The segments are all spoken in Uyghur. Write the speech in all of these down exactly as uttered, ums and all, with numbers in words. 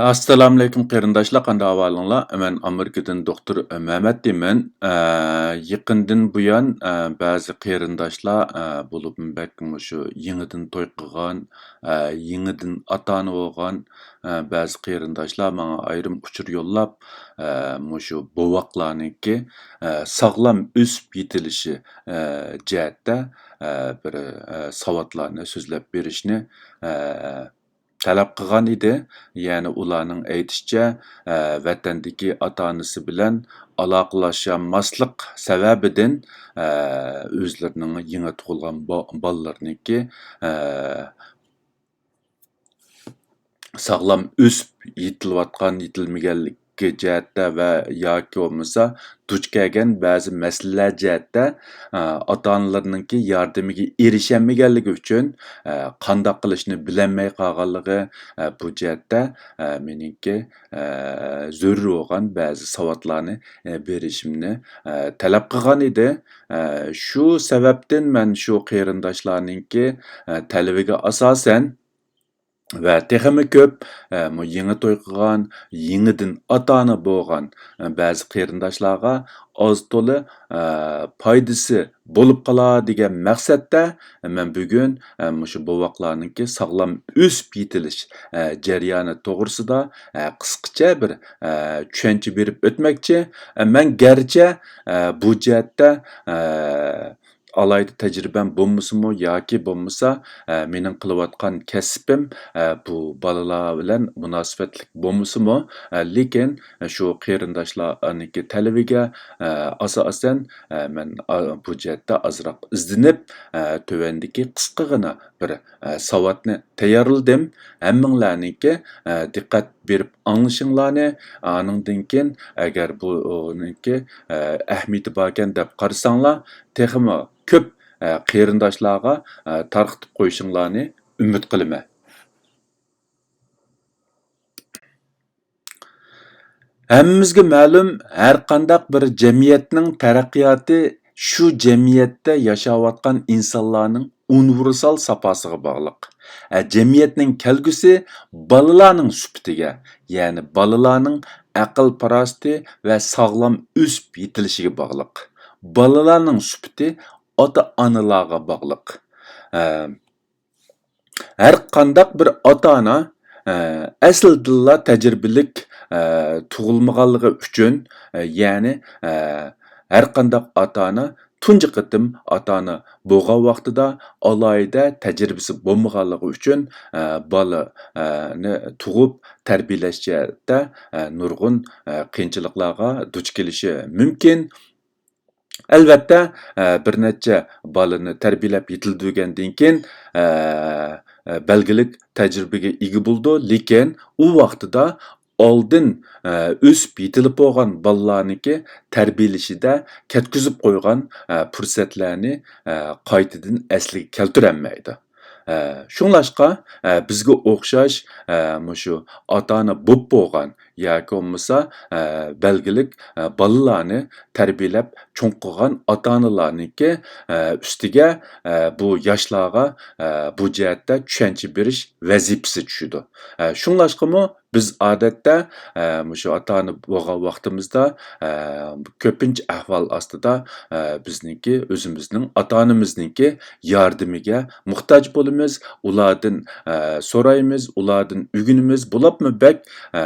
ئەسسالامۇئەلەيكۇم قېرىنداشلار، قانداق ئەھۋالىڭلار؟ مەن ئامېرىكىدىن دوختۇر مەمەت دېمەن. ئە، يېقىندىن بۇيان، ئە، بەزى قېرىنداشلار، ئە، بولۇپمۇ بەك مۇشۇ يېڭىدىن توي قىلغان، ئە، يېڭىدىن ئاتا-ئانا بولغان، ئە، بەزى قېرىنداشلار ماڭا ئايرىم ئۇچۇر يوللاپ، ئە، مۇشۇ بوۋاقلارنىڭكى، ئە، ساغلام ئۆسۈپ يېتىلىشى، ئە، جەھەتتە، ئە، بىر، ئە، ساۋاتلارنى سۆزلەپ بېرىشنى، ئە، تەلەپ قىلغان ئىدى. يەنى ئۇلارنىڭ ئېيتىشىچە، ئە، ۋەتەندىكى ئاتا-ئانىسى بىلەن ئالاقىلىشالماسلىق سەۋەبىدىن، ئە، ئۆزلىرىنىڭ يېڭى تۇغۇلغان با-، بالىلىرىنىڭكى، ئە، ساغلام ئۆسۈپ يېتىلىۋاتقان، يېتىلمىگەنلىكى جەھەتتە ۋە ياكى بولمىسا دۇچ كەلگەن بەزى مەسىلىلەر جەھەتتە، ئە، ئاتا-ئانىلىرىنىڭكى ياردىمىگە ئېرىشەلمىگەنلىكى ئۈچۈن، ئە، قانداق قىلىشنى بىلەلمەي قالغانلىقى، ئە، بۇ جەھەتتە، ئە، مېنىڭكى، ئە، زۆرۈر بولغان بەزى ساۋاتلارنى، ئە، بېرىشىمنى، ئە، تەلەپ قىلغان ئىدى. ئە، شۇ سەۋەبتىن مەن شۇ قېرىنداشلارنىڭكى، ئە، تەلىپىگە ئاساسەن، ۋە تېخىمۇ كۆپ، ئە، مۇ يېڭى توي قىلغان، يېڭىدىن ئاتا-ئانا بولغان، ئە، بەزى قېرىنداشلارغا ئاز تولا، ئە، پايدىسى بولۇپ قالار دېگەن مەقسەتتە، مەن بۈگۈن، ئە، مۇشۇ بوۋاقلارنىڭكى ساغلام ئۆسۈپ يېتىلىش، ئە، جەريانى توغرىسىدا، ئە، قىسقىچە بىر، ئە، چۈشەنچە بېرىپ ئۆتمەكچى. ئە، مەن گەرچە، ئە، بۇ جەھەتتە، ئە، ئالاھىدە تەجرىبەم بولمىسىمۇ ياكى بولمىسا، ئە، مېنىڭ قىلىۋاتقان كەسپىم، ئە، بۇ بالىلار بىلەن مۇناسىۋەتلىك بولمىسىمۇ، ئە، لېكىن شۇ قېرىنداشلارنىڭكى تەلىپىگە، ئە، ئاساسەن، ئە، مەن، ئا، بۇ جەھەتتە ئازراق ئىزدىنىپ، ئە، تۆۋەندىكى قىسقىغىنا بىر، ئە، ساۋاتنى تەييارلىدىم. ھەممىڭلارنىڭكى، ئە، دىققەت بېرىپ ئاڭلىشىڭلارنى، ئانىڭدىن كېيىن ئەگەر بۇنىڭكى، ئە، ئەھمىيىتى باركەن دەپ قارىساڭلار، تېخىمۇ كۆپ، ئە، قېرىنداشلارغا، ئە، تارقىتىپ قويۇشۇڭلارنى ئۈمىد قىلىمەن. ھەممىمىزگە مەلۇم، ھەرقانداق بىر جەمئىيەتنىڭ تەرەققىياتى شۇ جەمئىيەتتە ياشاۋاتقان ئىنسانلارنىڭ ئۇنىۋېرسال ساپاسىغا باغلىق. ئە، جەمئىيەتنىڭ كەلگۈسى بالىلارنىڭ سۈپىتىگە، يەنى بالىلارنىڭ ئەقىل-پاراسىتى ۋە ساغلام ئۆسۈپ يېتىلىشىگە باغلىق. بالىلارنىڭ سۈپىتى ئاتا-ئانىلارغا باغلىق. ئە، ھەر قانداق بىر ئاتا-ئانا، ئە، ئەسلىدىنلا تەجرىبىلىك، ئە، تۇغۇلمىغانلىقى ئۈچۈن، ئە، يەنى، ئە، ھەر قانداق ئاتا-ئانا تۇنجى قېتىم ئاتا-ئانا بولغان ۋاقتىدا ئالاھىدە تەجرىبىسى بولمىغانلىقى ئۈچۈن، ئە، بالا، ئە، نى تۇغۇپ تەربىيەلەش جەھەتتە، ئە، نۇرغۇن، ئە، قىيىنچىلىقلارغا دۇچ كېلىشى مۇمكىن. ئەلۋەتتە، ئە، بىر نەچچە بالىنى تەربىيەلەپ يېتىلدۈرگەندىن كېيىن، ئە، ئە، بەلگىلىك تەجرىبىگە ئىگە بولىدۇ، لېكىن ئۇ ۋاقتىدا ئالدىن، ئە، ئۆسۈپ يېتىلىپ بولغان بالىلارنىڭكى تەربىيەلىشىدە كەتكۈزۈپ قويغان، ئە، پۇرسەتلەرنى، ئە، قايتىدىن ئەسلىگە كەلتۈرەلمەيدۇ. ئە، شۇڭلاشقا، ئە، بىزگە ئوخشاش، ئە، مۇشۇ ئاتا-ئانا بوپ بولغان ياكى بولمىسا، ئە، بەلگىلىك، ئە، بالىلارنى تەربىيەلەپ چوڭ قىلغان ئاتا-ئانىلارنىڭكى، ئە، ئۈستىگە، ئە، بۇ ياشلارغا، ئە، بۇ جەھەتتە چۈشەنچە بېرىش ۋەزىپىسى چۈشىدۇ. ئە، شۇڭلاشقىمۇ بىز ئادەتتە، ئە، مۇشۇ ئاتا-ئانا بولغان ۋاقتىمىزدا، ئە، كۆپىنچە ئەھۋال ئاستىدا، ئە، بىزنىڭكى، ئۆزىمىزنىڭ، ئاتا-ئانىمىزنىڭكى ياردىمىگە موھتاج بولىمىز، ئۇلاردىن، ئە، سورايمىز، ئۇلاردىن ئۆگىنىمىز. بولۇپمۇ بەك، ئە،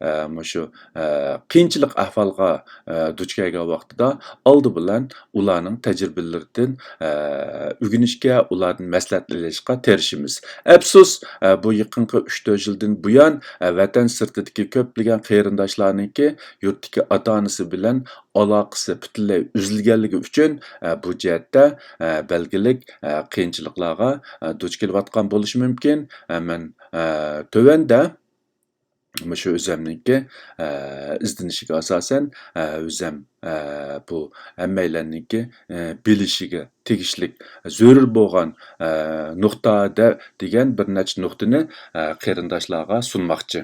ئە، مۇشۇ، ئە، قىيىنچىلىق ئەھۋالغا، ئە، دۇچ كەلگەن ۋاقتىدا ئالدى بىلەن ئۇلارنىڭ تەجرىبىلىرىدىن، ئە، ئۆگىنىشكە، ئۇلاردىن مەسلىھەت ئېلىشقا تىرىشىمىز. ئەپسۇس، ئە، بۇ يېقىنقى ئۈچ تۆت يىلدىن بۇيان، ئە، ۋەتەن سىرتىدىكى كۆپلىگەن قېرىنداشلارنىڭكى يۇرتتىكى ئاتا-ئانىسى بىلەن ئالاقىسى پۈتۈنلەي ئۈزۈلگەنلىكى ئۈچۈن، ئە، بۇ جەھەتتە، ئە، بەلگىلىك، ئە، قىيىنچىلىقلارغا، ئە، دۇچ كېلىۋاتقان بولۇشى مۇمكىن. ئە، مەن، ئە، تۆۋەندە مۇشۇ ئۆزەمنىڭكى، ئە، ئىزدىنىشىگە ئاساسەن، ئە، ئۆزەم، ئە، بۇ ھەممەيلەننىڭكى، ئە، بىلىشىگە تېگىشلىك زۆرۈر بولغان، ئە، نۇقتا دە-، دېگەن بىر نەچچە نۇقتىنى، ئە، قېرىنداشلارغا سۇنماقچى.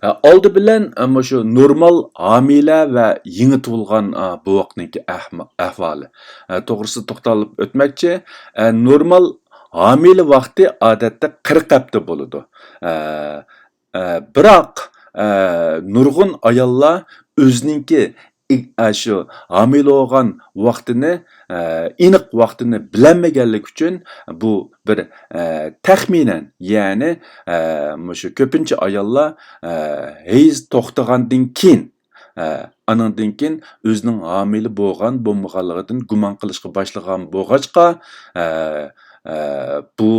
ئە، ئالدى بىلەن، ئە، مۇشۇ نورمال ھامىلە ۋە يېڭى تۇغۇلغان، ئە، بوۋاقنىڭكى ئەھما-، ئەھۋالى، ئە، توغرىسىدا توختالىپ ئۆتمەكچى. ئە، نورمال ھامىلە ۋاقتى ئادەتتە قىرىق ھەپتە بولىدۇ. ئە، ئە، بىراق، ئە، نۇرغۇن ئاياللار ئۆزىنىڭكى ئى-، ئە، شۇ ھامىلە بولغان ۋاقتىنى، ئە، ئېنىق ۋاقتىنى بىلەلمىگەنلىكى ئۈچۈن بۇ بىر، ئە، تەخمىنەن، يەنى، ئە، مۇشۇ كۆپىنچە ئاياللار، ئە، ھەيز توختىغاندىن كېيىن، ئە، ئانىڭدىن كېيىن ئۆزىنىڭ ھامىلە بولغان بولمىغانلىقىدىن گۇمان قىلىشقا باشلىغان بولغاچقا، ئە، ئە، بۇ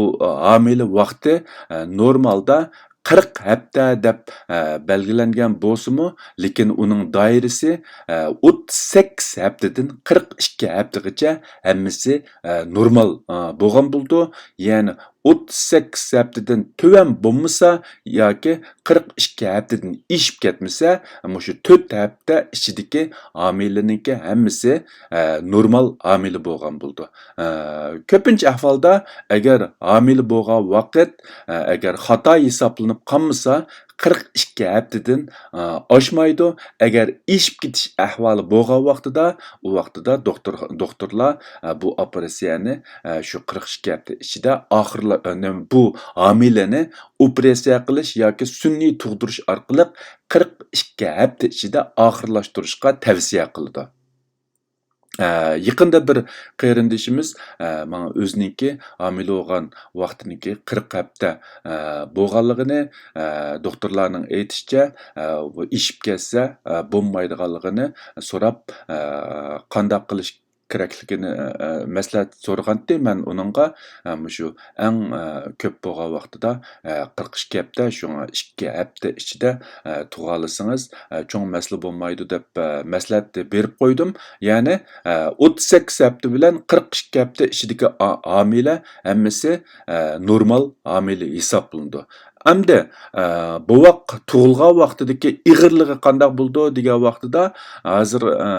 ھامىلە ۋاقتى، ئە، نورمالدا قىرىق ھەپتە دەپ، ئە، بەلگىلەنگەن بولسىمۇ، لېكىن ئۇنىڭ دائىرىسى، ئە، ئوتتۇز سەككىز ھەپتىدىن قىرىق ئىككى ھەپتىگىچە ھەممىسى، ئە، نورمال، ئە، بولغان بولىدۇ. يەنى ئوتتۇز سەككىز ھەپتىدىن تۆۋەن بولمىسا ياكى قىرىق ئىككى ھەپتىدىن ئېشىپ كەتمىسە، مۇشۇ تۆت ھەپتە ئىچىدىكى ھامىلىنىڭكى ھەممىسى، ئە، نورمال ھامىلە بولغان بولىدۇ. ئە، كۆپىنچە ئەھۋالدا ئەگەر ھامىلە بولغان ۋاقىت، ئە، ئەگەر خاتا ھېسابلىنىپ قالمىسا، قىرىق ئىككى ھەپتىدىن، ئە، ئاشمايدۇ. ئەگەر ئېشىپ كېتىش ئەھۋالى بولغان ۋاقتىدا، ئۇ ۋاقتىدا دوختۇر، دوختۇرلار، ئە، بۇ ئوپېراتسىيەنى، ئە، شۇ قىرىق ئىككى ھەپتە ئىچىدە ئاخىرلا-، ئە، نېمە، بۇ ھامىلىنى ئوپېراتسىيە قىلىش ياكى سۈنئىي تۇغدۇرۇش ئارقىلىق قىرىق ئىككى ھەپتە ئىچىدە ئاخىرلاشتۇرۇشقا تەۋسىيە قىلىدۇ. ئە، يېقىندا بىر قېرىندىشىمىز، ئە، ماڭا ئۆزىنىڭكى ھامىلە بولغان ۋاقتىنىڭكى قىرىق ھەپتە، ئە، بولغانلىقىنى، ئە، دوختۇرلارنىڭ ئېيتىشىچە، ئە، بۇ ئېشىپ كەتسە، ئە، بولمايدىغانلىقىنى سوراپ، ئە، قانداق قىلىش كېرەكلىكىنى، ئە، مەسلىھەت سورىغانتى. مەن ئۇنىڭغا، ئە، مۇشۇ ئەڭ، ئە، كۆپ بولغان ۋاقتىدا، ئە، قىرىق ئىككى ھەپتە، شۇڭا ئىككى ھەپتە ئىچىدە، ئە، تۇغالىسىڭىز، ئە، چوڭ مەسىلە بولمايدۇ دەپ، ئە، مەسلىھەت بېرىپ قويدۇم. يەنى، ئە، ئوتتۇز سەككىز ھەپتە بىلەن قىرىق ئىككى ھەپتە ئىچىدىكى ئا-، ھامىلە ھەممىسى، ئە، نورمال ھامىلە ھېسابلىنىدۇ. ئەمدى، ئە، بوۋاق تۇغۇلغان ۋاقتىدىكى ئېغىرلىقى قانداق بولىدۇ دېگەن ۋاقتىدا، ھازىر، ئە،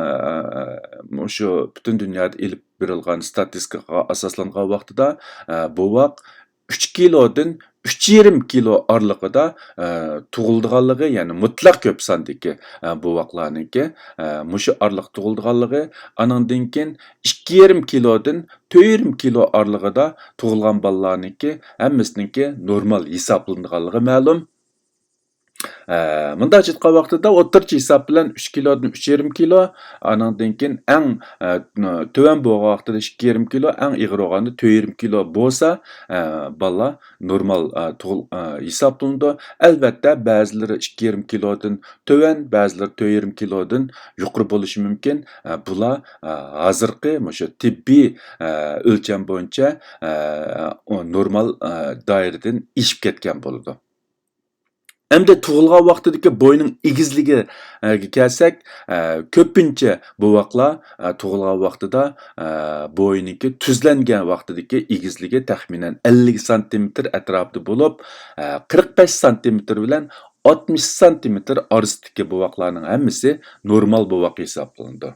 مۇشۇ پۈتۈن دۇنيادا ئېلىپ بېرىلغان ستاتىستىكىغا ئاساسلانغان ۋاقتىدا، ئە، بوۋاق ئۈچ كىلودىن ئۈچ يېرىم كىلو ئارىلىقىدا، ئە، تۇغۇلىدىغانلىقى، يەنى مۇتلەق كۆپ ساندىكى، ئە، بوۋاقلارنىڭكى، ئە، مۇشۇ ئارىلىق تۇغۇلىدىغانلىقى، ئانىڭدىن كېيىن ئىككى يېرىم كىلودىن تۆت يېرىم كىلو ئارىلىقىدا تۇغۇلغان بالىلارنىڭكى ھەممىسىنىڭكى نورمال ھېسابلىنىدىغانلىقى مەلۇم. ئە، مۇنداق ئېيتقان ۋاقتىدا ئوتتۇرىچە ھېساب بىلەن ئۈچ كىلودىن ئۈچ يېرىم كىلو، ئانىڭدىن كېيىن ئەڭ، ئە، تۆۋەن بولغان ۋاقتىدا ئىككى يېرىم كىلو، ئەڭ ئېغىر بولغاندا تۆت يېرىم كىلو بولسا، ئە، بالا نورمال، ئە، تۇغۇل-، ئە، ھېسابلىنىدۇ. ئەلۋەتتە، بەزىلىرى ئىككى يېرىم كىلودىن تۆۋەن، بەزىلىرى تۆت يېرىم كىلودىن يۇقىرى بولۇشى مۇمكىن. ئە، بۇلار، ئە، ھازىرقى مۇشۇ تېببىي، ئە، ئۆلچەم بويىچە، ئە، ئۇ نورمال، ئە، دائىرىدىن ئېشىپ كەتكەن بولىدۇ. ئەمدى تۇغۇلغان ۋاقتىدىكى بوينىڭ ئېگىزلىكىگە كەلسەك، ئە، كۆپىنچە بوۋاقلار، ئە، تۇغۇلغان ۋاقتىدا، ئە، بوينىڭكى تۈزلەنگەن ۋاقتىدىكى ئېگىزلىكى تەخمىنەن ئەللىك سانتىمېتىر ئەتراپىدا بولۇپ، ئە، قىرىق بەش سانتىمېتىر بىلەن ئاتمىش سانتىمېتىر ئارىسىدىكى بوۋاقلارنىڭ ھەممىسى نورمال بوۋاق ھېسابلىنىدۇ.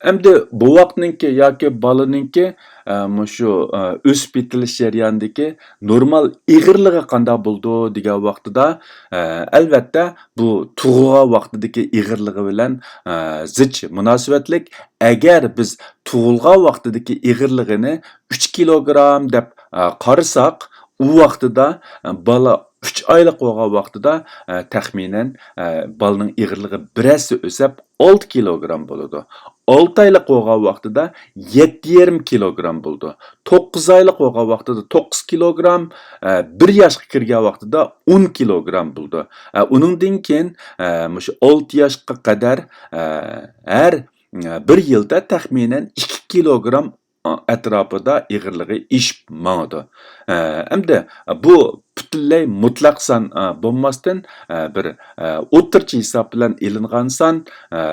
ئەمدى بوۋاقنىڭكى ياكى بالىنىڭكى، ئە، مۇشۇ، ئە، ئۆسۈپ يېتىلىش جەريانىدىكى نورمال ئېغىرلىقى قانداق بولىدۇ دېگەن ۋاقتىدا، ئە، ئەلۋەتتە، بۇ تۇغۇلغان ۋاقتىدىكى ئېغىرلىقى بىلەن، ئە، زىچ مۇناسىۋەتلىك. ئەگەر بىز تۇغۇلغان ۋاقتىدىكى ئېغىرلىقىنى ئۈچ كىلوگرام دەپ، ئە، قارىساق، ئۇ ۋاقتىدا، ئە، بالا ئۈچ ئايلىق بولغان ۋاقتىدا، ئە، تەخمىنەن، ئە، بالىنىڭ ئېغىرلىقى بىر ھەسسە ئۆسۈپ، ئالتە كىلوگرام بولىدۇ. ئالتە ئايلىق بولغان ۋاقتىدا يەتتە يېرىم كىلوگرام بولىدۇ. توققۇز ئايلىق بولغان ۋاقتىدا توققۇز كىلوگرام، ئە، بىر ياشقا كىرگەن ۋاقتىدا ئون كىلوگرام بولىدۇ. ئە، ئۇنىڭدىن كېيىن، ئە، مۇشۇ ئالتە ياشقا قەدەر، ئە، ھەر، ئە، بىر يىلدا تەخمىنەن ئىككى كىلوگرام ئەتراپىدا ئېغىرلىقى ئېشىپ ماڭىدۇ. ئە، ئەمدى بۇ پۈتۈنلەي مۇتلەق سان، ئە، بولماستىن، ئە، بىر، ئە، ئوتتۇرىچە ھېساب بىلەن ئېلىنغان سان، ئە،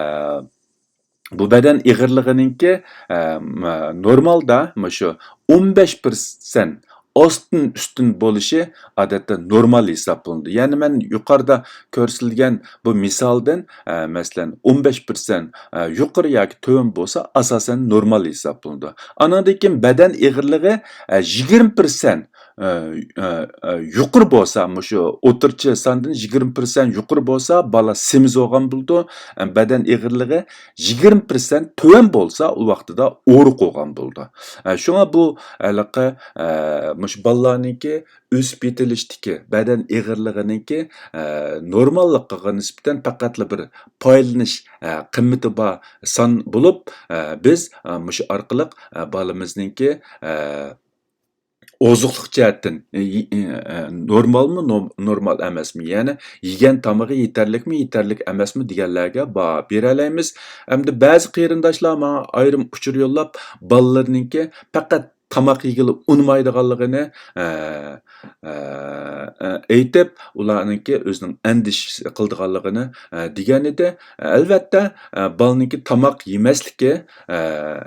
بۇ بەدەن ئېغىرلىقىنىڭكى، ئە، م-، نورمالدا مۇشۇ ئون بەش پىرسەنت ئاستىن ئۈستۈن بولۇشى ئادەتتە نورمال ھېسابلىنىدۇ. يەنى مەن يۇقىرىدا كۆرسىتىلگەن بۇ مىسالدىن، ئە، مەسىلەن، ئون بەش پىرسەنت، ئە، يۇقىرى ياكى تۆۋەن بولسا، ئاساسەن نورمال ھېسابلىنىدۇ. ئانىڭدىن كېيىن بەدەن ئېغىرلىقى، ئە، يىگىرمە پىرسەنت ئە، ئە، ئە، يۇقىرى بولسا، مۇشۇ ئوتتۇرىچە ساندىن يىگىرمە پىرسەنت يۇقىرى بولسا، بالا سېمىز بولغان بولىدۇ. ئە، بەدەن ئېغىرلىقى يىگىرمە پىرسەنت تۆۋەن بولسا، ئۇ ۋاقتىدا ئورۇق بولغان بولىدۇ. ئە، شۇڭا بۇ ھېلىقى، ئە، مۇشۇ بالىلارنىڭكى ئۆسۈپ يېتىلىشتىكى بەدەن ئېغىرلىقىنىڭكى، ئە، نورماللىقىغا نىسبەتەن پەقەتلا بىر پايدىلىنىش، ئە، قىممىتى بار سان بولۇپ، ئە، بىز، ئە، مۇشۇ ئارقىلىق، ئە، بالىمىزنىڭكى، ئە، ئوزۇقلۇق جەھەتتىن، ئى، ئى، ئى، نورمالمۇ، نو-، نورمال ئەمەسمۇ؟ يەنى يېگەن تامىقى يېتەرلىكمۇ، يېتەرلىك ئەمەسمۇ دېگەنلەرگە باھا بېرەلەيمىز. ئەمدى بەزى قېرىنداشلار ماڭا ئايرىم ئۇچۇر يوللاپ، بالىلىرىنىڭكى پەقەت تاماق يېگىلى ئۇنىمايدىغانلىقىنى، ئە، ئە، ئە، ئېيتىپ، ئۇلارنىڭكى ئۆزىنىڭ ئەندىشە قىلىدىغانلىقىنى، ئە، دېگەن ئىدى. ئەلۋەتتە، ئە، بالىنىڭكى تاماق يېمەسلىكى، ئە،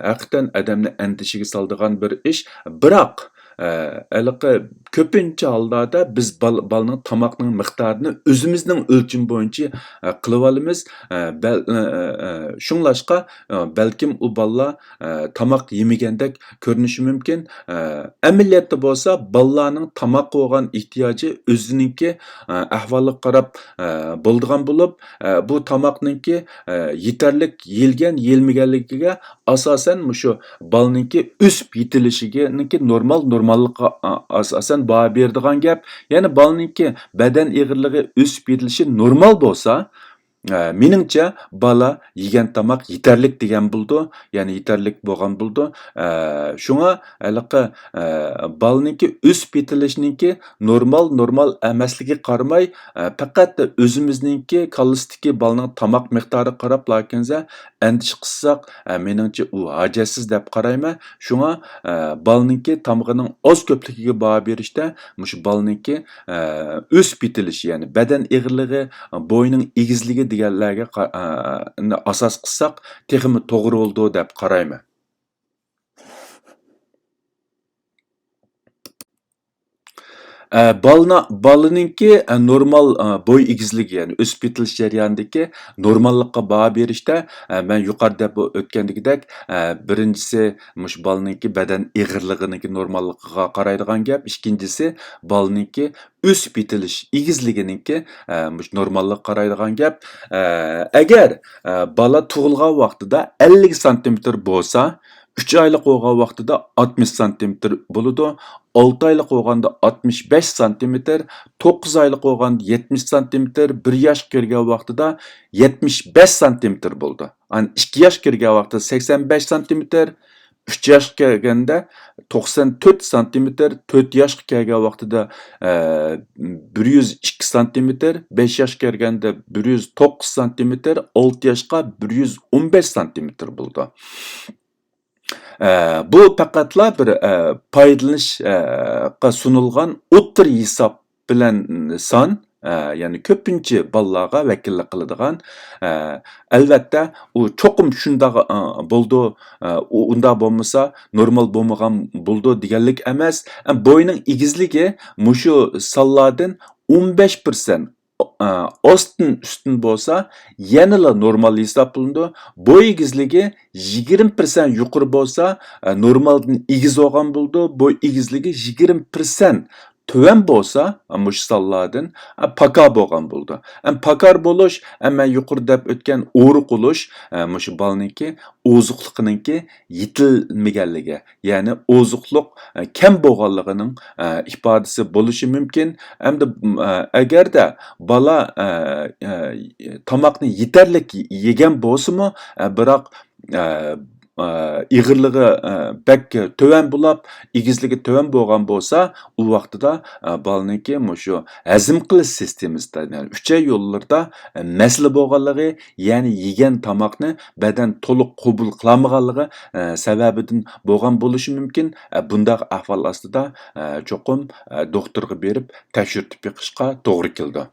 ھەقىقەتەن ئادەمنى ئەندىشىگە سالىدىغان بىر ئىش. بىراق، ئە، ھېلىقى كۆپىنچە ھاللاردا بىز بال-، بالىنىڭ تاماقنىڭ مىقدارىنى ئۆزىمىزنىڭ ئۆلچىمى بويىچە، ئە، قىلىۋالىمىز. ئە، بەل-، ئە، ئە، ئە، شۇڭلاشقا، ئە، بەلكىم ئۇ بالىلار، ئە، تاماق يېمىگەندەك كۆرۈنۈشى مۇمكىن. ئە، ئەمەلىيەتتە بولسا بالىلارنىڭ تاماققا بولغان ئېھتىياجى ئۆزىنىڭكى، ئە، ئەھۋالىغا قاراپ، ئە، بولىدىغان بولۇپ، ئە، بۇ تاماقنىڭكى، ئە، يېتەرلىك يېيىلگەن، يېيىلمىگەنلىكىگە ئاساسەن مۇشۇ بالىنىڭكى ئۆسۈپ يېتىلىشىنىڭكى نورمال، نورماللىقىغا، ئا، ئاساسەن باھا بېرىدىغان گەپ. يەنى بالىنىڭكى بەدەن ئېغىرلىقى ئۆسۈپ يېتىلىشى نورمال بولسا، ئە، مېنىڭچە بالا يېگەن تاماق يېتەرلىك دېگەن بولىدۇ، يەنى يېتەرلىك بولغان بولىدۇ. ئە، شۇڭا ھېلىقى، ئە، بالىنىڭكى ئۆسۈپ يېتىلىشىنىڭكى نورمال، نورمال ئەمەسلىكىگە قارىماي، ئە، پەقەت ئۆزىمىزنىڭكى كاللىسىدىكى بالىنىڭ تاماق مىقدارىغا قاراپ لاكىنزە ئەندىشە قىلساق، ئە، مېنىڭچە ئۇ ھاجەتسىز دەپ قارايمەن. شۇڭا، ئە، بالىنىڭكى تامىقىنىڭ ئاز كۆپلۈكىگە باھا بېرىشتە مۇشۇ بالىنىڭكى، ئە، ئۆسۈپ يېتىلىشى، يەنى بەدەن ئېغىرلىقى، بوينىڭ ئېگىزلىكى دېگەنلەرگە قا-، ئە، ئاساس قىلساق تېخىمۇ توغرا بولىدۇ دەپ قارايمەن. ئە، بالىنا-، بالىنىڭكى، ئە، نورمال، ئە، بوي ئېگىزلىكى، يەنى ئۆسۈپ يېتىلىش جەريانىدىكى نورماللىققا باھا بېرىشتە، ئە، مەن يۇقىرىدا دەپ ئۆتكەندىكىدەك، ئە، بىرىنچىسى، مۇشۇ بالىنىڭكى بەدەن ئېغىرلىقىنىڭكى نورماللىقىغا قارايدىغان گەپ. ئىككىنچىسى، بالىنىڭكى ئۆسۈپ يېتىلىش ئېگىزلىكىنىڭكى، ئە، مۇشۇ نورماللىققا قارايدىغان گەپ. ئە، ئەگەر، ئە، بالا تۇغۇلغان ۋاقتىدا ئەللىك سانتىمېتىر بولسا، ئۈچ ئايلىق بولغان ۋاقتىدا ئاتمىش سانتىمېتىر بولىدۇ. ئالتە ئايلىق بولغاندا ئاتمىش بەش سانتىمېتىر، توققۇز ئايلىق بولغاندا يەتمىش سانتىمېتىر، بىر ياشقا كىرگەن ۋاقتىدا يەتمىش بەش سانتىمېتىر بولىدۇ. ئاندىن ئىككى ياشقا كىرگەن ۋاقتىدا سەكسەن بەش سانتىمېتىر، ئۈچ ياشقا كەلگەندە توقسان تۆت سانتىمېتىر، تۆت ياشقا كەلگەن ۋاقتىدا، ئە، بىر يۈز ئىككى سانتىمېتىر، بەش ياشقا كەلگەندە بىر يۈز توققۇز سانتىمېتىر، ئالتە ياشقا بىر يۈز ئون بەش سانتىمېتىر بولىدۇ. ئە، بۇ پەقەتلا بىر، ئە، پايدىلىنىش، ئە، قا سۇنۇلغان ئوتتۇرا ھېساب بىلەن سان، ئە، يەنى كۆپىنچە بالىلارغا ۋەكىللىك قىلىدىغان، ئە، ئەلۋەتتە، ئۇ چوقۇم شۇنداق، ئە، بولىدۇ، ئە، ئۇ ئۇنداق بولمىسا نورمال بولمىغان بولىدۇ دېگەنلىك ئەمەس. ئە، بوينىڭ ئېگىزلىكى مۇشۇ سانلاردىن ئون بەش پىرسەنت ئا-، ئاستىن ئۈستۈن بولسا، يەنىلا نورمال ھېسابلىنىدۇ. بوي ئېگىزلىكى يىگىرمە پىرسەنت يۇقىرى بولسا، ئە، نورمالدىن ئېگىز بولغان بولىدۇ. بوي ئېگىزلىكى يىگىرمە پىرسەنت تۆۋەن بولسا، ئە، مۇشۇ سانلاردىن، ئە، پاكار بولغان بولىدۇ. ئەم، پاكار بولۇش، ئە، مەن يۇقىرىدا دەپ ئۆتكەن ئورۇق بولۇش، ئە، مۇشۇ بالىنىڭكى ئوزۇقلۇقىنىڭكى يېتىلمىگەنلىكى، يەنى ئوزۇقلۇق، ئە، كەم بولغانلىقىنىڭ، ئە، ئىپادىسى بولۇشى مۇمكىن. ئەمدى، ئە، ئەگەردە بالا، ئە، ئە، تاماقنى يېتەرلىك يېگەن بولسىمۇ، ئە، بىراق، ئە، ئە، ئېغىرلىقى، ئە، بەك تۆۋەن بولاپ، ئېگىزلىكى تۆۋەن بولغان بولسا، ئۇ ۋاقتىدا، ئە، بالىنىڭكى مۇشۇ ھەزىم قىلىش سىستېمىسىدا، يەنى ئۈچەي يوللىرىدا، ئە، مەسىلە بولغانلىقى، يەنى يېگەن تاماقنى بەدەن تولۇق قوبۇل قىلالمىغانلىقى، ئە، سەۋەبىدىن بولغان بولۇشى مۇمكىن. ئە، بۇنداق ئەھۋال ئاستىدا، ئە، چوقۇم، ئە، دوختۇرغا بېرىپ تەكشۈرتۈپ بېقىشقا توغرا كېلىدۇ.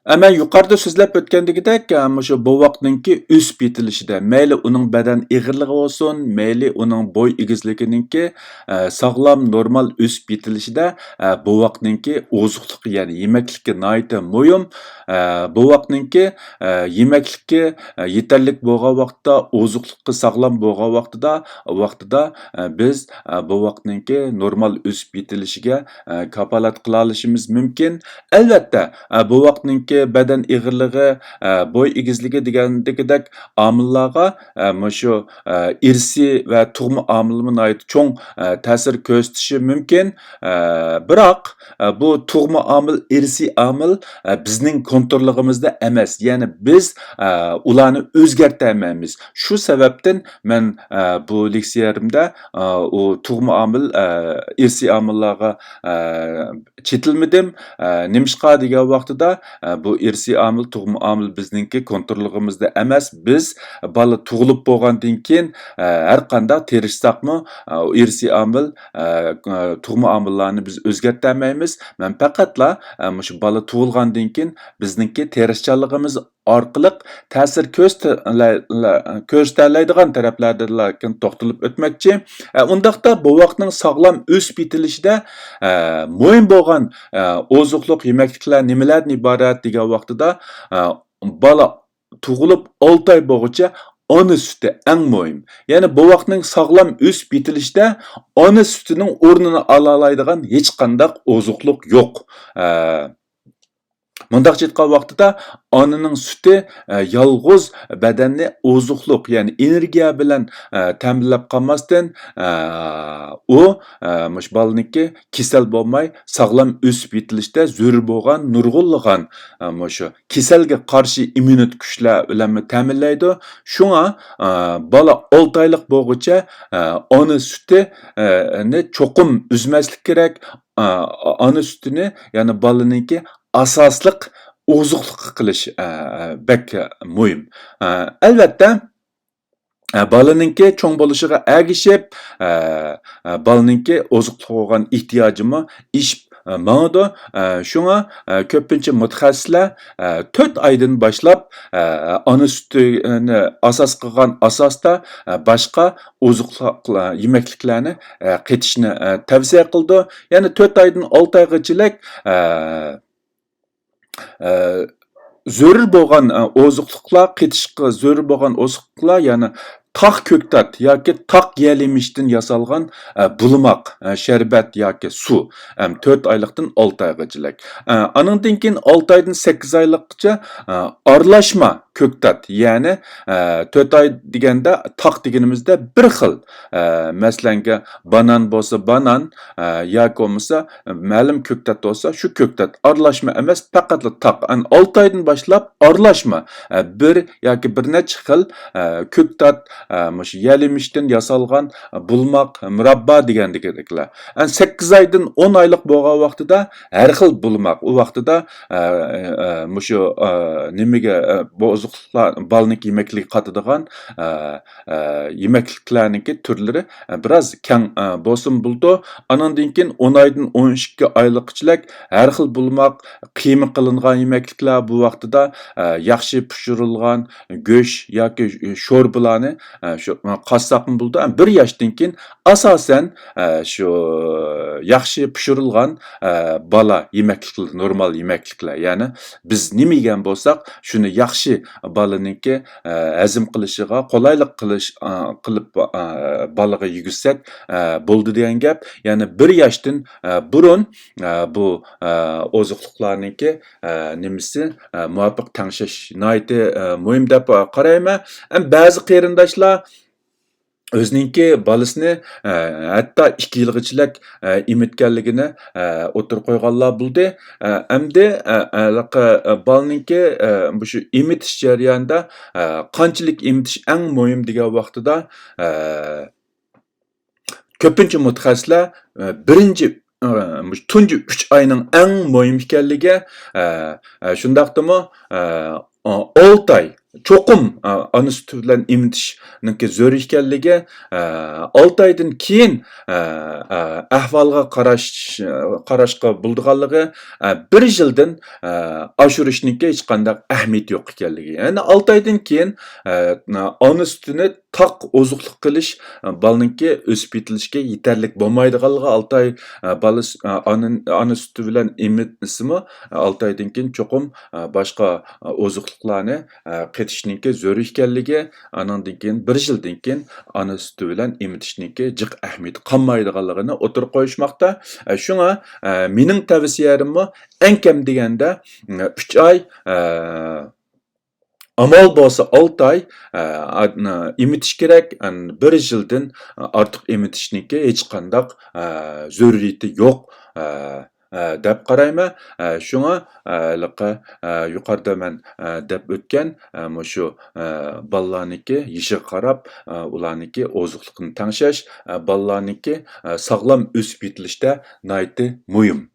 ئە، مەن يۇقىرىدا سۆزلەپ ئۆتكەندىكىدەك، ئە، مۇشۇ بوۋاقنىڭكى ئۆسۈپ يېتىلىشىدە، مەيلى ئۇنىڭ بەدەن ئېغىرلىقى بولسۇن، مەيلى ئۇنىڭ بوي ئېگىزلىكىنىڭكى، ئە، ساغلام، نورمال ئۆسۈپ يېتىلىشىدە، ئە، بوۋاقنىڭكى ئوزۇقلۇقى، يەنى يېمەكلىكى ناھايىتى مۇھىم. ئە، بوۋاقنىڭكى، ئە، يېمەكلىكى، ئە، يېتەرلىك بولغان ۋاقىتتا، ئوزۇقلۇقى ساغلام بولغان ۋاقتىدا، ۋاقتىدا، ئە، بىز، ئە، بوۋاقنىڭكى نورمال ئۆسۈپ يېتىلىشىگە، ئە، كاپالەت قىلالىشىمىز مۇمكىن. ئەلۋەتتە، ئە، بوۋاقنىڭكى بەدەن ئېغىرلىقى، ئە، بوي ئېگىزلىكى دېگەندىكىدەك ئامىللارغا، ئە، مۇشۇ، ئە، ئىرسىي ۋە تۇغما ئامىلمۇ ناھايىتى چوڭ، ئە، تەسىر كۆرسىتىشى مۇمكىن. ئە، بىراق، ئە، بۇ تۇغما ئامىل، ئىرسىي ئامىل، ئە، بىزنىڭ كونتروللۇقىمىزدا ئەمەس. يەنى بىز، ئە، ئۇلارنى ئۆزگەرتەلمەيمىز. شۇ سەۋەبتىن مەن، ئە، بۇ لېكسىيەمدە، ئە، ئۇ تۇغما ئامىل، ئە، ئىرسىي ئامىللارغا، ئە، چېتىلمىدىم. ئە، نېمىشقا دېگەن ۋاقتىدا، ئە، بۇ ئىرسىي ئامىل، تۇغما ئامىل بىزنىڭكى كونتروللۇقىمىزدا ئەمەس. بىز بالا تۇغۇلۇپ بولغاندىن كېيىن، ئە، ھەر قانداق تىرىشساقمۇ، ئە، ئۇ ئىرسىي ئامىل، ئە، تۇغما ئامىللارنى بىز ئۆزگەرتەلمەيمىز. مەن پەقەتلا، ئە، مۇشۇ بالا تۇغۇلغاندىن كېيىن بىزنىڭكى تىرىشچانلىقىمىز ئارقىلىق تەسىر كۆرسىتە-، كۆرسىتەلەيدىغان تەرەپلەردىلا توختىلىپ ئۆتمەكچى. ئە، ئۇنداقتا بوۋاقنىڭ ساغلام ئۆسۈپ يېتىلىشىدە، ئە، مۇھىم بولغان، ئە، ئوزۇقلۇق يېمەكلىكلەر نېمىلەردىن ئىبارەت دېگەن ۋاقتىدا، ئە، بالا تۇغۇلۇپ ئالتە ئاي بولغۇچە ئانا سۈتى ئەڭ مۇھىم. يەنى بوۋاقنىڭ ساغلام ئۆسۈپ يېتىلىشىدە ئانا سۈتىنىڭ ئورنىنى ئالالايدىغان ھېچقانداق ئوزۇقلۇق يوق. ئە، مۇنداقچە ئېيتقان ۋاقتىدا، ئانىنىڭ سۈتى، ئە، يالغۇز بەدەننى ئوزۇقلۇق، يەنى ئېنېرگىيە بىلەن، ئە، تەمىنلەپ قالماستىن، ئە، ئۇ، ئە، مۇشۇ بالىنىڭكى كېسەل بولماي، ساغلام ئۆسۈپ يېتىلىشتە زۆرۈر بولغان نۇرغۇنلىغان، ئە، مۇشۇ كېسەلگە قارشى ئىممۇنىتېت كۈچلەر بىلەنمۇ تەمىنلەيدۇ. شۇڭا، ئە، بالا ئالتە ئايلىق بولغۇچە، ئە، ئانا سۈتى، ئە، نى چوقۇم ئۈزمەسلىك كېرەك. ئە، ئانا سۈتىنى، يەنى بالىنىڭكى ئاساسلىق ئوزۇقلۇقى قىلىش، ئە، بەك مۇھىم. ئە، ئەلۋەتتە، ئە، بالىنىڭكى چوڭ بولۇشىغا ئەگىشىپ، ئە، ئە، بالىنىڭكى ئوزۇقلۇق بولغان ئېھتىياجىمۇ ئېشىپ، ئە، ماڭىدۇ. ئە، شۇڭا، ئە، كۆپىنچە مۇتەخەسسىسلەر، ئە، تۆت ئايدىن باشلاپ، ئە، ئانا سۈتىنى ئاساس قىلغان ئاساستا، ئە، باشقا ئوزۇقلۇق، ئە، يېمەكلىكلەرنى، ئە، قېتىشنى، ئە، تەۋسىيە قىلىدۇ. يەنى تۆت ئايدىن ئالتە ئايغىچىلىك، ئە، ئە، زۆرۈر بولغان، ئە، ئوزۇقلۇقلار، قېتىشقا زۆرۈر بولغان ئوزۇقلۇقلار، يەنى تاق كۆكتات ياكى تاق يەل يېمىشتىن ياسالغان، ئە، بۇلىماق، ئە، شەربەت ياكى سۇ، ئەم، تۆت ئايلىقتىن ئالتە ئايغىچىلىك. ئە، ئانىڭدىن كېيىن ئالتە ئايدىن سەككىز ئايلىققىچە، ئە، ئارىلاشما كۆكتات، يەنى، ئە، تۆت ئاي دېگەندە تاق دېگىنىمىزدە بىر خىل، ئە، مەسىلەنگە بانان بولسا بانان، ئە، ياكى بولمىسا مەلۇم كۆكتات بولسا، شۇ كۆكتات ئارىلاشما ئەمەس، پەقەتلا تاق. ئەن ئالتە ئايدىن باشلاپ ئارىلاشما، ئە، بىر ياكى بىر نەچچە خىل، ئە، كۆكتات، ئە، مۇشۇ يەل يېمىشتىن ياسالغان، ئە، بۇلماق، مۇراببا دېگەندىكىدەكلەر. ئەن سەككىز ئايدىن ئون ئايلىق بولغان ۋاقتىدا ھەر خىل بۇلماق، ئۇ ۋاقتىدا، ئە، ئە، مۇشۇ، ئە، نېمىگە، ئە، بۇ ئوزۇقلۇقلار، بالىنىڭكى يېمەكلىكىگە قاتىدىغان، ئە، ئە، يېمەكلىكلەرنىڭكى تۈرلىرى، ئە، بىراز كەڭ، ئە، بولسىمۇ بولىدۇ. ئانىڭدىن كېيىن ئون ئايدىن ئون ئىككى ئايلىققىچىلىك ھەر خىل بۇلماق، قىيما قىلىنغان يېمەكلىكلەر بۇ ۋاقتىدا، ئە، ياخشى پىشۇرۇلغان گۆش ياكى شورپىلارنى، ئە، شۇ، ئە، قاتساقمۇ بولىدۇ. ئە، بىر ياشتىن كېيىن ئاساسەن، ئە، شۇ ياخشى پىشۇرۇلغان، ئە، بالا يېمەكلىكلىرى، نورمال يېمەكلىكلەر. يەنى بىز نېمە يېگەن بولساق، شۇنى ياخشى بالىنىڭكى، ئە، ھەزىم قىلىشىغا قولايلىق قىلىش، ئە، قىلىپ، ئە، بالىغا يېگۈزسەك، ئە، بولىدۇ دېگەن گەپ. يەنى بىر ياشتىن، ئە، بۇرۇن، ئە، بۇ، ئە، ئوزۇقلۇقلارنىڭكى، ئە، نېمىسى، ئە، مۇۋاپىق تەڭشەش ناھايىتى، ئە، مۇھىم دەپ، ئە، قارايمەن. ئەم، بەزى قېرىنداشلار ئۆزىنىڭكى بالىسىنى، ئە، ھەتتا ئىككى يىلغىچىلىك، ئە، ئېمىتكەنلىكىنى، ئە، ئوتتۇرىغا قويغانلار بولدى. ئە، ئەمدى، ئە، ھېلىقى، ئە، بالىنىڭكى، ئە، مۇشۇ ئېمىتىش جەريانىدا، ئە، قانچىلىك ئېمىتىش ئەڭ مۇھىم دېگەن ۋاقتىدا، ئە، كۆپىنچە مۇتەخەسسىسلەر، ئە، بىرىنچى، ئە، مۇشۇ تۇنجى ئۈچ ئاينىڭ ئەڭ مۇھىم ئىكەنلىكى، ئە، ئە، شۇنداقتىمۇ، ئە، ئالتە ئاي، چوقۇم، ئا، ئانا سۈتى بىلەن ئېمىتىشنىڭكى زۆرۈر ئىكەنلىكى، ئا، ئالتە ئايدىن كېيىن، ئا، ئا، ئەھۋالغا قاراش، قاراشقا بولىدىغانلىقى، ئا، بىر يىلدىن، ئا، ئاشۇرۇشنىڭكى ھېچقانداق ئەھمىيىتى يوق ئىكەنلىكى. يەنى ئالتە ئايدىن كېيىن، ئا، ئانا سۈتىنى تاق ئوزۇقلۇق قىلىش، ئا، بالىنىڭكى ئۆسۈپ يېتىلىشىگە يېتەرلىك بولمايدىغانلىقى، ئالتە ئاي، ئا، بالا سۈ-، ئا، ئانا، ئانا سۈتى بىلەن ئېمىتسىمۇ، ئا، ئالتە ئايدىن كېيىن چوقۇم، ئا، باشقا، ئا، ئوزۇقلۇقلارنى، ئا، قېتىشنىڭكى زۆرۈر ئىكەنلىكى، ئانىڭدىن كېيىن بىر يىلدىن كېيىن ئانا سۈتى بىلەن ئېمىتىشنىڭكى جىق ئەھمىيىتى قالمايدىغانلىقىنى ئوتتۇرىغا قويۇشماقتا. ئا، شۇڭا، ئا، مېنىڭ تەۋسىيەلىرىممۇ ئەڭ كەم دېگەندە، ئۈچ ئاي، ئا، ئامال بولسا ئالتە ئاي، ئا، ئا، ئېمىتىش كېرەك. ئان-، بىر يىلدىن ئارتۇق ئېمىتىشنىڭكى ھېچقانداق، ئا، زۆرۈرىيىتى يوق، ئا، ئا، دەپ قارايمەن. ئا، شۇڭا، ئا، ھېلىقى، ئا، يۇقىرىدا مەن، ئا، دەپ ئۆتكەن، ئا، مۇشۇ، ئا، بالىلارنىڭكى يېشىغا قاراپ، ئا، ئۇلارنىڭكى ئوزۇقلۇقىنى تەڭشەش، ئا، بالىلارنىڭكى، ئا، ساغلام ئۆسۈپ يېتىلىشتە ناھايىتى مۇھىم.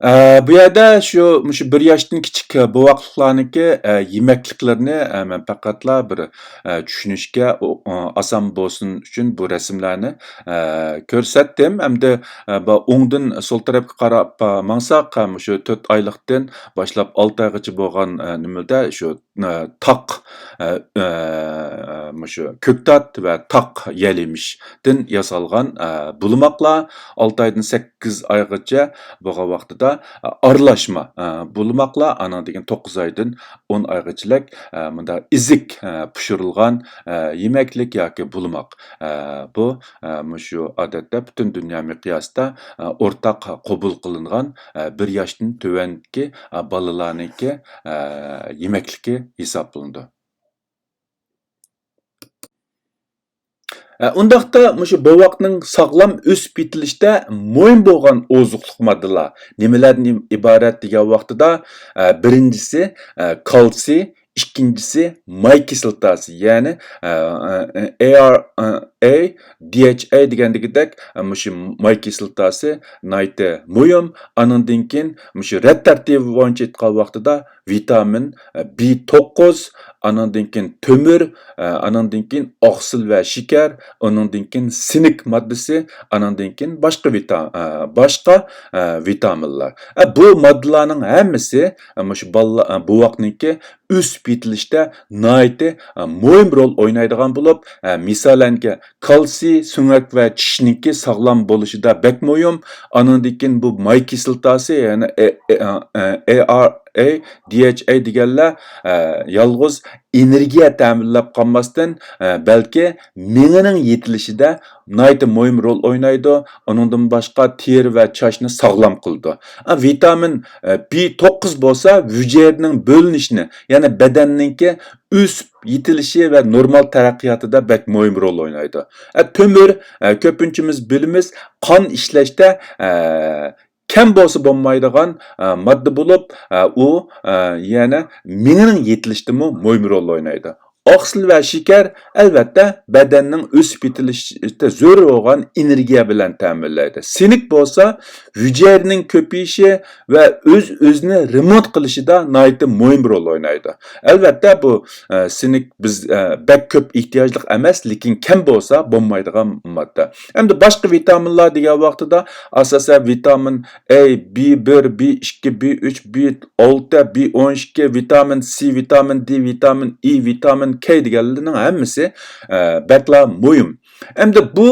ئە، بۇ يەردە شۇ، مۇشۇ بىر ياشتىن كىچىك بوۋاقلىقلارنىڭكى، ئە، يېمەكلىكلىرىنى، ئە، مەن پەقەتلا بىر، ئە، چۈشىنىشكە، ئۇ، ئۇ، ئاسان بولسۇن ئۈچۈن بۇ رەسىملەرنى، ئە، كۆرسەتتىم. ئەمدى، ئە، بۇ ئوڭدىن سول تەرەپكە قاراپ، ئە، ماڭساق، ئە، مۇشۇ تۆت ئايلىقتىن باشلاپ ئالتە ئايغىچە بولغان، ئە، نېمىدە شۇ ئە، تاق، ئە، ئە، مۇشۇ كۆكتات ۋە تاق يەل يېمىشتىن ياسالغان، ئە، بۇلىماقلار، ئالتە ئايدىن سەككىز ئايغىچە بولغان ۋاقتىدا، ئە، ئارىلاشما، ئە، بۇلىماقلار، ئانىڭدىن كېيىن توققۇز ئايدىن ئون ئايغىچىلىك، ئە، مۇنداق ئېزىك، ئە، پىشۇرۇلغان، ئە، يېمەكلىك ياكى بۇلىماق. ئە، بۇ، ئە، مۇشۇ ئادەتتە پۈتۈن دۇنيا مىقياسىدا، ئە، ئورتاق قوبۇل قىلىنغان، ئە، بىر ياشتىن تۆۋەنكى، ئە، بالىلارنىڭكى، ئە، يېمەكلىكى ھېسابلىنىدۇ. ئە، ئۇنداقتا مۇشۇ بوۋاقنىڭ ساغلام ئۆسۈپ يېتىلىشتە مۇھىم بولغان ئوزۇقلۇق ماددىلار نېمىلەردىن ئىبارەت دېگەن ۋاقتىدا، ئە، بىرىنچىسى، ئە، كالتسىي، ئىككىنچىسى ماي كىسلاتاسى، يەنى، ئە، ئە، ئە، ئار ئە، دى ئېيتش ئەي دېگەندىكىدەك، ئە، مۇشۇ ماي كىسلاتاسى ناھايىتى مۇھىم. ئانىڭدىن كېيىن مۇشۇ رەت تەرتىپى بويىچە ئېيتقان ۋاقتىدا ۋىتامىن، ئە، بى توققۇز، ئانىڭدىن كېيىن تۆمۈر، ئە، ئانىڭدىن كېيىن ئاقسىل ۋە شېكەر، ئۇنىڭدىن كېيىن سىنك ماددىسى، ئانىڭدىن كېيىن باشقا ۋىتا-، ئە، باشقا، ئە، ۋىتامىنلار. ئە، بۇ ماددىلارنىڭ ھەممىسى، ئە، مۇشۇ بالىلار، ئە، بوۋاقنىڭكى ئۆسۈپ يېتىلىشتە ناھايىتى، ئە، مۇھىم رول ئوينايدىغان بولۇپ، ئە، مىسالەنگە، كالتسىي سۆڭەك ۋە چىشنىڭكى ساغلام بولۇشىدا بەك مۇھىم. ئانىڭدىن كېيىن بۇ ماي كىسلاتاسى، يەنى ئە، ئە، ئە، ئە، ئار ئەي، دى ئېيتش ئەي دېگەنلەر، ئە، يالغۇز ئېنېرگىيە تەمىنلەپ قالماستىن، ئە، بەلكى مېڭىنىڭ يېتىلىشىدە ناھايىتى مۇھىم رول ئوينايدۇ. ئۇنىڭدىن باشقا تېرە ۋە چاچنى ساغلام قىلىدۇ. ئە، ۋىتامىن، ئە، بى توققۇز بولسا ھۈجەيرىنىڭ بۆلۈنۈشىنى، يەنى بەدەننىڭكى ئۆسۈپ يېتىلىشى ۋە نورمال تەرەققىياتىدا بەك مۇھىم رول ئوينايدۇ. ئە، تۆمۈر، ئە، كۆپىنچىمىز بىلىمىز، قان ئىشلەشتە، ئە، كەم بولسا بولمايدىغان، ئە، ماددا بولۇپ، ئە، ئۇ، ئە، يەنە مېڭىنىڭ يېتىلىشىدىمۇ مۇھىم رول ئوينايدۇ. ئاقسىل ۋە شېكەر، ئەلۋەتتە، بەدەننىڭ ئۆسۈپ يېتىلىشىدە زۆرۈر بولغان ئېنېرگىيە بىلەن تەمىنلەيدۇ. سىنك بولسا ھۈجەيرىنىڭ كۆپىيىشى ۋە ئۆز-ئۆزىنى رېمونت قىلىشىدا ناھايىتى مۇھىم رول ئوينايدۇ. ئەلۋەتتە، بۇ، ئە، سىنك بىز، ئە، بەك كۆپ ئېھتىياجلىق ئەمەس، لېكىن كەم بولسا بولمايدىغان ماددا. ئەمدى باشقا ۋىتامىنلار دېگەن ۋاقتىدا، ئاساسەن، ۋىتامىن ئەي، بى بىر، بى ئىككى، بى ئۈچ، بى ئالتە، بى ئون ئىككى، ۋىتامىن سى، ۋىتامىن دى، ۋىتامىن ئى، ۋىتامىن كەي دېگەنلەرنىڭ ھەممىسى، ئە، بەكلا مۇھىم. ئەمدى بۇ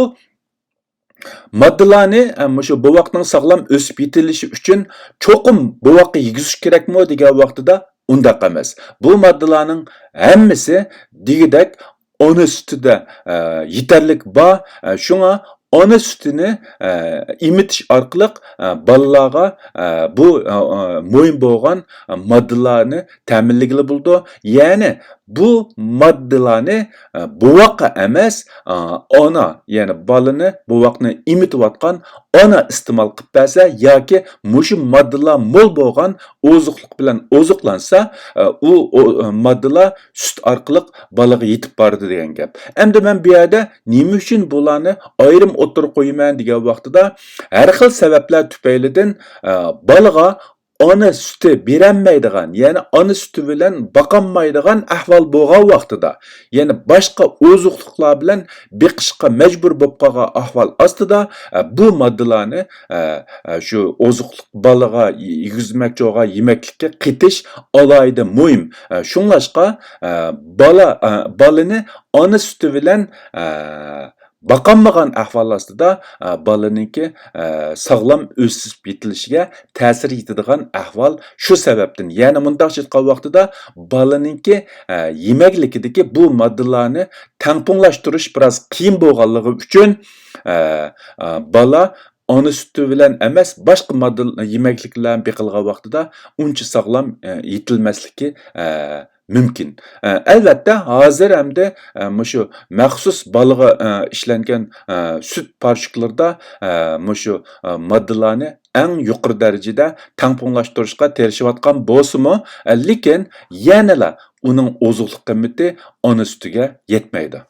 ماددىلارنى، ئە، مۇشۇ بوۋاقنىڭ ساغلام ئۆسۈپ يېتىلىشى ئۈچۈن چوقۇم بوۋاققا يېگۈزۈش كېرەكمۇ دېگەن ۋاقتىدا ئۇنداق ئەمەس. بۇ ماددىلارنىڭ ھەممىسى دېگۈدەك ئانا سۈتىدە، ئە، يېتەرلىك بار. ئە، شۇڭا ئانا سۈتىنى، ئە، ئېمىتىش ئارقىلىق، ئە، بالىلارغا، ئە، بۇ، ئە، ئە، مۇھىم بولغان، ئە، ماددىلارنى تەمىنلىگىلى بولىدۇ. يەنى بۇ ماددىلارنى، ئە، بوۋاققا ئەمەس، ئە، ئانا، يەنى بالىنى، بوۋاقنى ئېمىتىۋاتقان ئانا ئىستېمال قىلىپ بەرسە ياكى مۇشۇ ماددىلار مول بولغان ئوزۇقلۇق بىلەن ئوزۇقلانسا، ئە، ئۇ، ئۇ، ئە، ماددىلار سۈت ئارقىلىق بالىغا يېتىپ بارىدۇ دېگەن گەپ. ئەمدى مەن بۇ يەردە نېمە ئۈچۈن بۇلارنى ئايرىم ئوتتۇرىغا قويىمەن دېگەن ۋاقتىدا، ھەر خىل سەۋەبلەر تۈپەيلىدىن، ئە، بالىغا ئانا سۈتى بېرەلمەيدىغان، يەنى ئانا سۈتى بىلەن باقالمايدىغان ئەھۋال بولغان ۋاقتىدا، يەنى باشقا ئوزۇقلۇقلار بىلەن بېقىشقا مەجبۇر بولۇپ قالغان ئەھۋال ئاستىدا، ئە، بۇ ماددىلارنى، ئە، ئە، شۇ ئوزۇقلۇق بالىغا يېگۈزمەكچى بولغان يېمەكلىككە قېتىش ئالاھىدە مۇھىم. ئە، شۇڭلاشقا، ئە، بالا، ئە، بالىنى ئانا سۈتى بىلەن، ئە، باقالمىغان ئەھۋال ئاستىدا، ئە، بالىنىڭكى، ئە، ساغلام ئۆسۈپ يېتىلىشىگە تەسىر يېتىدىغان ئەھۋال شۇ سەۋەبتىن. يەنى مۇنداقچە ئېيتقان ۋاقتىدا بالىنىڭكى، ئە، يېمەكلىكىدىكى بۇ ماددىلارنى تەڭپۇڭلاشتۇرۇش بىراز قىيىن بولغانلىقى ئۈچۈن، ئە، ئە، بالا ئانا سۈتى بىلەن ئەمەس، باشقا ماددا يېمەكلىك بىلەن بېقىلغان ۋاقتىدا ئۇنچە ساغلام، ئە، يېتىلمەسلىكى، ئە، مۇمكىن. ئە، ئەلۋەتتە، ھازىر ئەمدى، ئە، مۇشۇ مەخسۇس بالىغا، ئە، ئىشلەنگەن، ئە، سۈت پارچىكلىرىدا، ئە، مۇشۇ، ئە، ماددىلارنى ئەڭ يۇقىرى دەرىجىدە تەڭپۇڭلاشتۇرۇشقا تىرىشىۋاتقان بولسىمۇ، ئە، لېكىن يەنىلا ئۇنىڭ ئوزۇقلۇق قىممىتى ئانا سۈتىگە يەتمەيدۇ.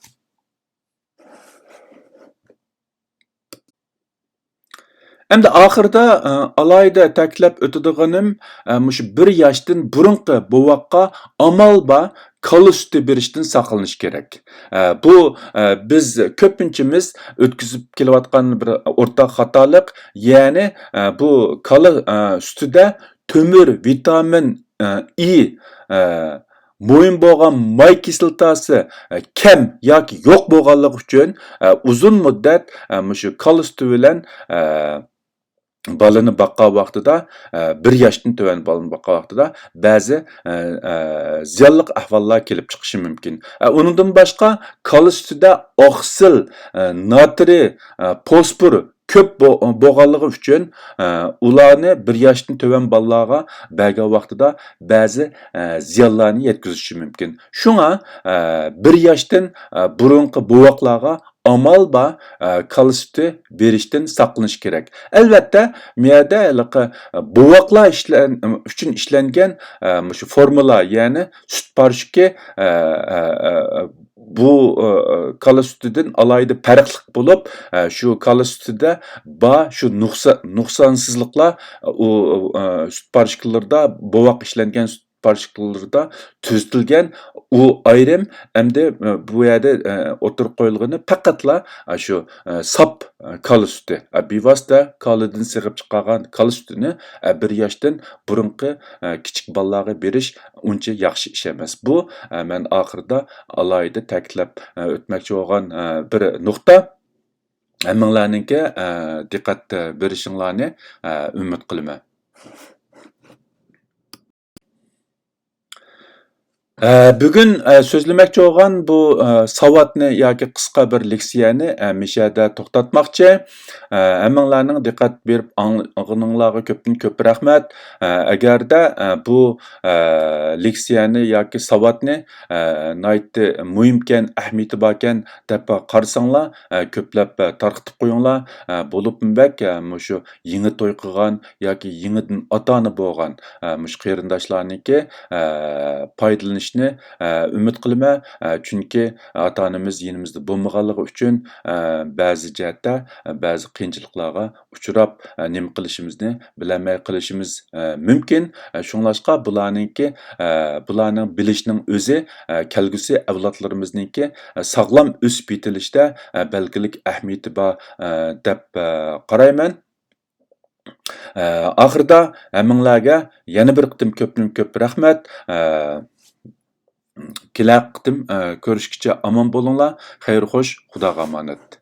ئەمدى ئاخىرىدا، ئە، ئالاھىدە تەكىتلەپ ئۆتىدىغىنىم، ئە، مۇشۇ بىر ياشتىن بۇرۇنقى بوۋاققا ئامال بار كالا سۈتى بېرىشتىن ساقلىنىش كېرەك. ئە، بۇ، ئە، بىز كۆپىنچىمىز ئۆتكۈزۈپ كېلىۋاتقان بىر ئورتاق خاتالىق، يەنى، ئە، بۇ كالا، ئە، سۈتىدە تۆمۈر، ۋىتامىن، ئە، ئى، ئە، مۇھىم بولغان ماي كىسلاتاسى، ئە، كەم ياكى يوق بولغانلىقى ئۈچۈن، ئە، ئۇزۇن مۇددەت، ئە، مۇشۇ كالا سۈتى بىلەن، ئە، بالىنى باققان ۋاقتىدا، ئە، بىر ياشتىن تۆۋەن بالىنى باققان ۋاقتىدا بەزى، ئە، ئە، زىيانلىق ئەھۋاللار كېلىپ چىقىشى مۇمكىن. ئە، ئۇنىڭدىن باشقا كالا سۈتىدە ئاقسىل، ئە، ناترىي، ئە، فوسفور كۆپ بو-، بولغانلىقى ئۈچۈن، ئە، ئۇلارنى بىر ياشتىن تۆۋەن بالىلارغا بەرگەن ۋاقتىدا بەزى، ئە، زىيانلارنى يەتكۈزۈشى مۇمكىن. شۇڭا، ئە، بىر ياشتىن، ئە، بۇرۇنقى بوۋاقلارغا ئامال بار، ئە، كالا سۈتى بېرىشتىن ساقلىنىش كېرەك. ئەلۋەتتە، مۇ يەردە ھېلىقى، ئە، بوۋاقلار ئىشلەن-، ئۈچۈن ئىشلەنگەن، ئە، مۇشۇ فورمۇلا، يەنى سۈت پارچىكى، ئە، ئە، ئە، بۇ، ئە، كالا سۈتىدىن ئالاھىدە پەرقلىق بولۇپ، ئە، شۇ كالا سۈتىدە بار شۇ نۇقسا-، نۇقسانسىزلىقلار، ئۇ، ئە، سۈت پارچىكىلىرىدا، بوۋاق ئىشلەنگەن سۈت پارچىكىلىرىدا تۈزىتىلگەن ئۇ ئايرىم. ئەمدى، ئە، بۇ يەردە، ئە، ئوتتۇرىغا قويۇلغىنى پەقەتلا، ئە، شۇ، ئە، ساپ، ئە، كالا سۈتى، ئە، بىۋاسىتە كالىدىن سېغىپ چىقارغان كالا سۈتىنى، ئە، بىر ياشتىن بۇرۇنقى، ئە، كىچىك بالىلارغا بېرىش ئۇنچە ياخشى ئىش ئەمەس. بۇ، ئە، مەن ئاخىرىدا ئالاھىدە تەكىتلەپ، ئە، ئۆتمەكچى بولغان، ئە، بىر نۇقتا. ھەممىڭلارنىڭكى، ئە، دىققەت بېرىشىڭلارنى، ئە، ئۈمىد قىلىمەن. ئە، بۈگۈن، ئە، سۆزلىمەكچى بولغان بۇ، ئە، ساۋاتنى ياكى قىسقا بىر لېكسىيەنى، ئە، مىشەدە توختاتماقچى. ئە، ھەممىڭلارنىڭ دىققەت بېرىپ ئاڭلىغىنىڭلارغا كۆپتىن كۆپ رەھمەت. ئە، ئەگەردە، ئە، بۇ، ئە، لېكسىيەنى ياكى ساۋاتنى، ئە، ناھايىتى مۇھىمكەن، ئەھمىيىتى باركەن دەپ قارىساڭلار، ئە، كۆپلەپ، ئە، تارقىتىپ قويۇڭلار. ئە، بولۇپمۇ بەك، ئە، مۇشۇ يېڭى توي قىلغان ياكى يېڭىدىن ئاتا-ئانا بولغان، ئە، مۇشۇ قېرىنداشلارنىڭكى، ئە، پايدىلىنىشىنى، ئە، ئۈمىد قىلىمەن. ئە، چۈنكى ئاتا-ئانىمىز يېنىمىزدا بولمىغانلىقى ئۈچۈن، ئە، بەزى جەھەتتە، ئە، بەزى قىيىنچىلىقلارغا ئۇچراپ، ئە، نېمە قىلىشىمىزنى بىلەلمەي قېلىشىمىز، ئە، مۇمكىن. ئە، شۇڭلاشقا بۇلارنىڭكى، ئە، بۇلارنىڭ بىلىشنىڭ ئۆزى، ئە، كەلگۈسى ئەۋلادلىرىمىزنىڭكى، ئە، ساغلام ئۆسۈپ يېتىلىشىدە، ئە، بەلگىلىك ئەھمىيىتى بار، ئە، دەپ، ئە، قارايمەن. ئە، ئاخىرىدا ھەممىڭلارگە يەنە بىر قېتىم كۆپتىن كۆپ رەھمەت. ئە، كېلەر قېتىم، ئە، كۆرۈشكىچە ئامان بولۇڭلار. خەير خوش، خۇداغا ئامانەت.